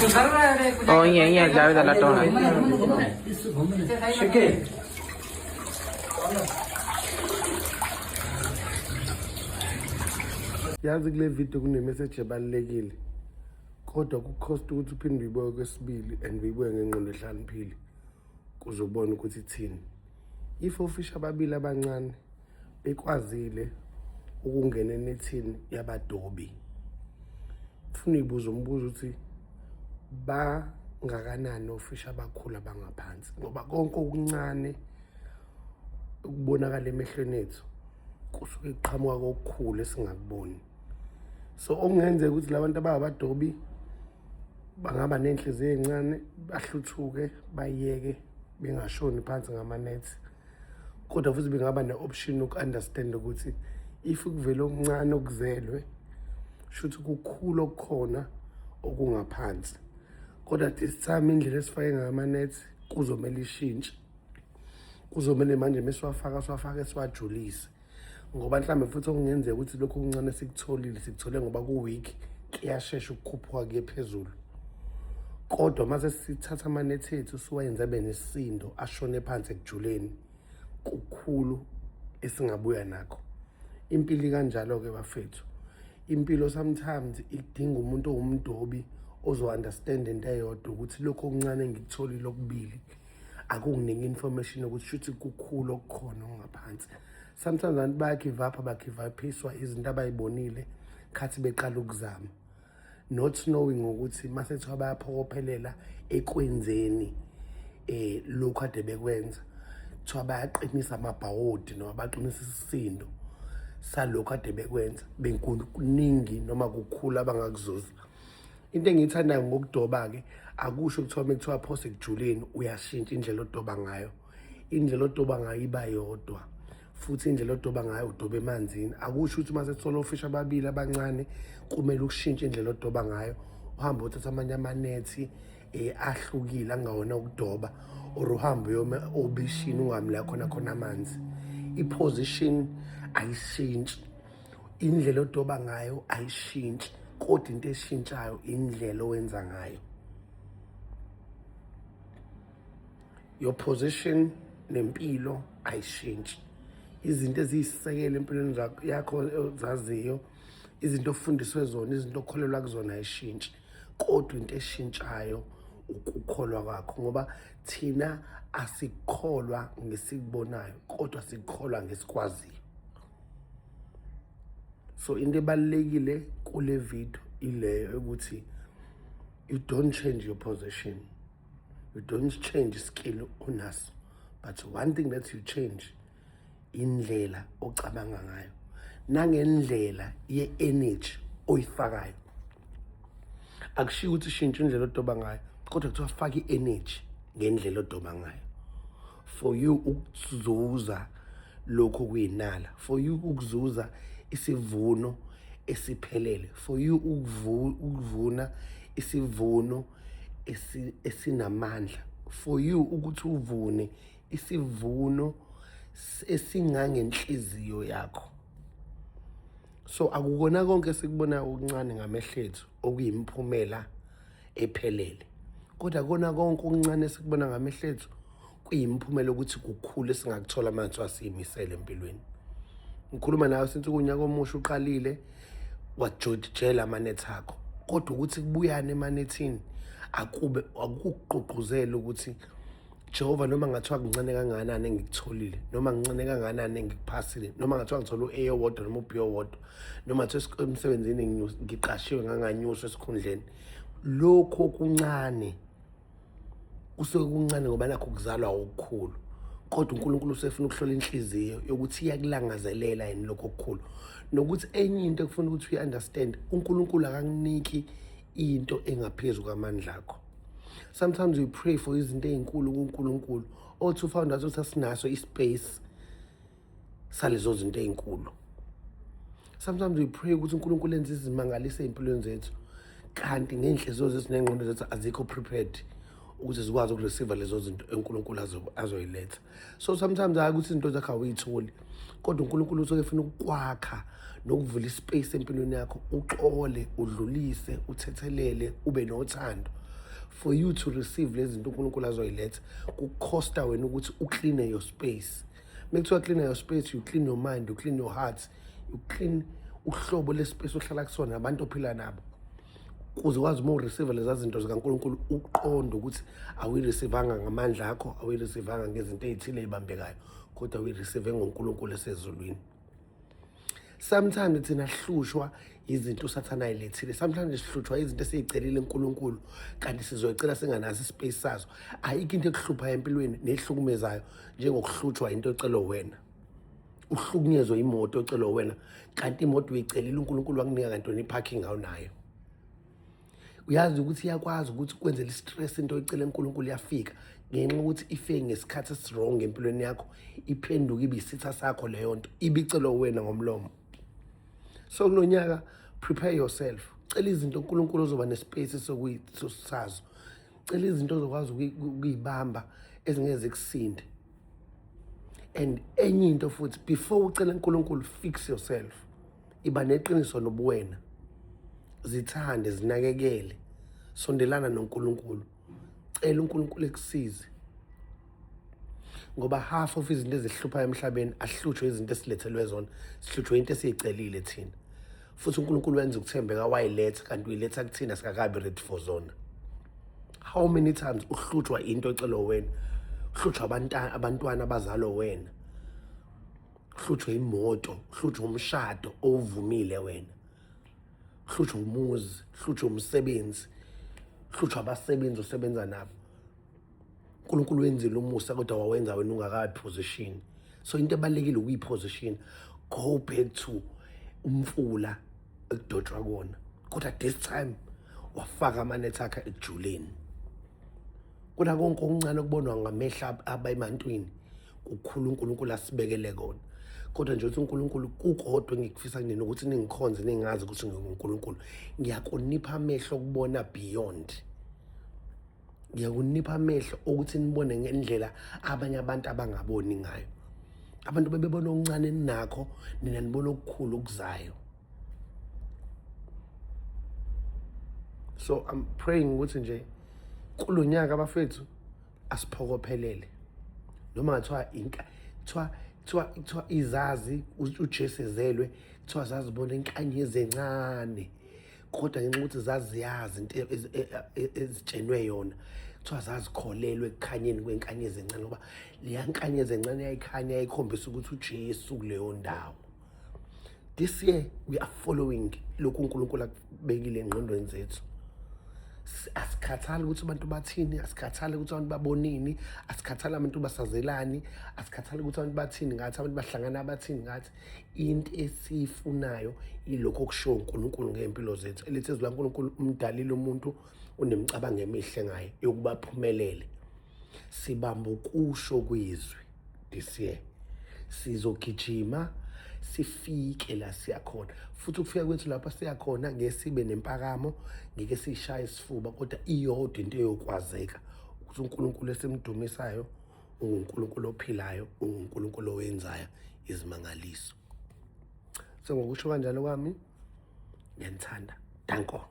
ਉਹ ائين ائين جاويد لٽو هڻي. Yazi, kule video kunemessage ebalulekile, kodwa ku-cost ukuthi uphinde uyibuke kwesibili and uyibuke ngengqondo ehlakaniphile kuze ubone ukuthi ithini. If ofishi ababili abancane bekwazile ukungena enethini yabadobi, funa uyibuza umbuzo ukuthi bangakanani ofishi abakhulu abangaphansi, ngoba konke okuncane ukubonakala emehlweni ethu kusuke kuqhamuka kokukhulu esingakuboni. So okungenzeka ukuthi labantu abawabadobi bangaba nenhliziyo encane, bahluthuke, bayeke, bengashoni phansi ngamanethi, kodwa futhi bengaba ne-option yoku-understand ukuthi if kuvele okuncane okuzelwe, shuthi kukhulu okukhona okungaphansi. Kodwa this time indlela esifake ngamanethi kuzomele ishintshe. Kuzomele manje mesiwafaka, siwafake, siwajulise, ngoba mhlawumbe futhi okungenzeka ukuthi lokhu okuncane sikutholile, sikuthole ngoba ku-weak, kuyashesha ukukhuphuka kuye phezulu. Kodwa mase sithatha amanethi ethu, siwayenze abe nesisindo, ashone phansi ekujuleni, kukhulu esingabuya nakho. Impilo ikanjalo-ke, bafethu. Impilo sometimes idinga umuntu owumdobi ozo-understand into eyodwa, ukuthi lokhu okuncane engikutholile okubili akunginiki information yokuthi shuthi kukhulu okukhona okungaphansi. Sometimes abantu baya-give up, ba-give up-iswa izinto abayibonile khathi beqala ukuzama, not knowing ukuthi mase kuthiwa bayaphokophelela ekwenzeni lokhu ade bekwenza, kuthiwa bayaqinisa amabhawodi noma baqinisa isisindo salokhu ade bekwenza, benkuningi noma kukhulu abangakuzuza. Into engiyithandayo ngokudoba-ke, akusho kuthiwa uma kuthiwa phose ekujuleni uyashintsha indlela odoba ngayo. Indlela odoba ngayo iba yodwa, futhi indlela odoba ngayo, udoba emanzini. Akusho ukuthi uma sesithola ofishi ababili abancane kumele ushintshe indlela odoba ngayo, uhambe uthatha amanye amanethi ahlukile angawona ukudoba, or uhambe uyoma obishini, ungami la khona khona amanzi. I-position ayishintshi, indlela odoba ngayo ayishintshi, kodwa into eshintshayo indlela owenza ngayo. Your position nempilo ayishintshi. Izinto eziyisisekelo empilweni yakho ozaziyo, izinto ofundiswe zona, izinto okholelwa kuzona ayishintshi, kodwa into eshintshayo ukukholwa kwakho, ngoba thina asikholwa ngesikubonayo, kodwa sikholwa ngesikwaziyo. So into ebalulekile kule video ileyo ukuthi you don't change your position, you don't change skill onaso, but one thing that you change, indlela ocabanga ngayo nangendlela ye-energy oyifakayo. Akushiwo ukuthi shintsha indlela odoba ngayo, kodwa kuthiwa faka i-energy ngendlela odoba ngayo for you ukuzuza lokho kuyinala, for you ukuzuza isivuno esiphelele, for you ukuvuna isivuno esinamandla, for you ukuthi uvune isivuno esingangenhliziyo yakho. So akukona konke esikubonayo okuncane ngamehlo ethu okuyimiphumela ephelele, kodwa kona konke okuncane esikubona ngamehlo ethu kuyimiphumela ukuthi kukhulu esingakuthola manje asiyimisele empilweni. Ngikhuluma nawe since kunyaka omusha uqalile, wajojela amanethi akho, kodwa ukuthi kubuyane emanethini akube akukugqugquzela ukuthi Jehova, noma ngathiwa kuncane kangakanani engikutholile, noma ngincane kangakanani engikuphasile, noma ngathiwa ngithola u-A owodwa noma u-B owodwa, noma ngathiwa emsebenzini ngiqashiwe nganganyuswa esikhundleni, lokho okuncane kusuke kuncane ngoba nakho kuzalwa okukhulu. Kodwa uNkulunkulu usefuna ukuhlola inhliziyo yokuthi iyakulangazelela yini lokho okukhulu. Nokuthi enye into ekufuna ukuthi uyi-understand, uNkulunkulu akakuniki into engaphezu kwamandla akho. Sometimes we pray for izinto ey'nkulu kuNkulunkulu, othi u-found out ukuthi asinaso i-space salezo zinto ey'nkulu. Sometimes we pray ukuthi uNkulunkulu enze izimangaliso ey'mpilweni zethu, kanti ngey'nhliziyo zethu ney'ngqondo zethu azikho prepared ukuthi zikwazi ukureceive lezo zinto uNkulunkulu azoyiletha. So sometimes hayi ukuthi izinto zakho awuyitholi, kodwa uNkulunkulu usuke efuna ukukwakha nokuvula ispace empilweni yakho, uxole, udlulise, uthethelele, ube nothando. For you to receive lezi zinto uNkulunkulu azoyiletha, kukhosta wena ukuthi uclean your space. Mekuthiwa clean your space, you clean your mind, you clean your heart, you clean uhlobo lespace ohlala kusona nabantu ophila nabo, kuze wazi uma ureceive leza zinto zikaNkulunkulu uqonde ukuthi awuyireceive-anga ngamandla akho, awuyireceive-anga ngezinto ey'thile ey'bambekayo, kodwa uyireceive ngoNkulunkulu esezulwini. Sometimes thina sihlushwa izinto uSathane ayilethile, sometimes sihlushwa izinto esiyicelile uNkulunkulu kanti sizoyicela singanaso ispace sazo. Ayikho into ekuhluphayo empilweni nehlukumezayo njengokuhlutshwa into ecelwe wena. Uhlukunyezwe imoto ecelwe wena kanti imoto uyicelile uNkulunkulu wakunika, kanti wena i-parking awunayo. Uyazi ukuthi iyakwazi ukuthi kwenzela i-stress into oyicela uNkulunkulu yafika, ngenxa yokuthi ifike ngesikhathi esi-wrong empilweni yakho, iphenduke ibe isitha sakho leyo nto ibicelwe wena ngomlomo. So kulo nyaka, prepare yourself, cela izinto uNkulunkulu ozoba nespace sazo, cela izinto ozokwazi ukuyibamba ezingeke zikusinde. And enye into futhi, before ucela uNkulunkulu, fix yourself, iba neqiniso nobuwena, zithande, zinakekele, sondelana noNkulunkulu, cela uNkulunkulu ekusize, ngoba half of izinto ezihluphayo emhlabeni ahlutshwe izinto esilethelwe zona, sihlutshwe into esiyicelile thina. Futhi uNkulunkulu wenza ukuthembeka, wayiletha kanti uyiletha kuthina singakabi ready for zona. How many times uhlutshwa into ecelwe wena, uhlutshwa abantwana abazalwe wena, uhlutshwe imoto, uhlutshwe umshado owuvumile wena, uhlutshwe umuzi, uhlutshwe umsebenzi, uhlutshwe abasebenzi osebenza nabo. uNkulunkulu wenzile umusa kodwa wawenza wena ungakayiposition. So into ebalulekile ukuyiposition, go back to umfula ekudotshwa kuwona, kodwa this time wafaka amanethi akhe ekujuleni. Kuna konke okuncane okubonwa ngamehlo abayimantwini, kukhulu uNkulunkulu asibekele kona. Kodwa nje uthi uNkulunkulu, kukodwa engikufisa kunina ukuthi ningikhonze, ningazi ukuthi nginguNkulunkulu. Ngiyakunipha amehlo okubona beyond, ngiyakunipha amehlo ukuthi nibone ngendlela abanye abantu abangaboni ngayo. Abantu bebebona okuncane ninakho, nina nibona okukhulu okuzayo. So I'm praying ukuthi nje kulo nyaka, bafethu, asiphokophelele. Noma ngathiwa inka kuthiwa izazi uJesu ezelwe, kuthiwa zazibona inkanyezi encane, kodwa ngenxa ukuthi zaziyazi into ezitshenwe yona, kuthiwa zazikholelwe ekukhanyeni kwenkanyezi encane, ngoba leya nkanyezi encane yayikhanya, yayikhombisa ukuthi uJesu kuleyo ndawo. This year we are following lokhu uNkulunkulu akubekile engqondweni zethu. Asikhathali ukuthi abantu bathini, asikhathali ukuthi abantu babonini, asikhathali abantu basazelani, asikhathali ukuthi abantu bathini ngathi, abantu bahlangana bathini ngathi. Into esiyifunayo ilokho okushiwo uNkulunkulu ngey'mpilo zethu. Elithi izwi laNkulunkulu, umdalile umuntu unemicabango emihle ngaye yokuba aphumelele. Sibamba ukusho kwizwi. This year sizogijima sifike la siyakhona, futhi ukufika kwethu lapha siyakhona ngeke sibe nempakamo, ngeke siyishaye isifuba, kodwa iyodwa into eyokwazeka ukuthi uNkulunkulu esimdumisayo unguNkulunkulu ophilayo, unguNkulunkulu owenzayo izimangaliso. So ngokusho kanjalo kwami, ngiyanithanda, danko.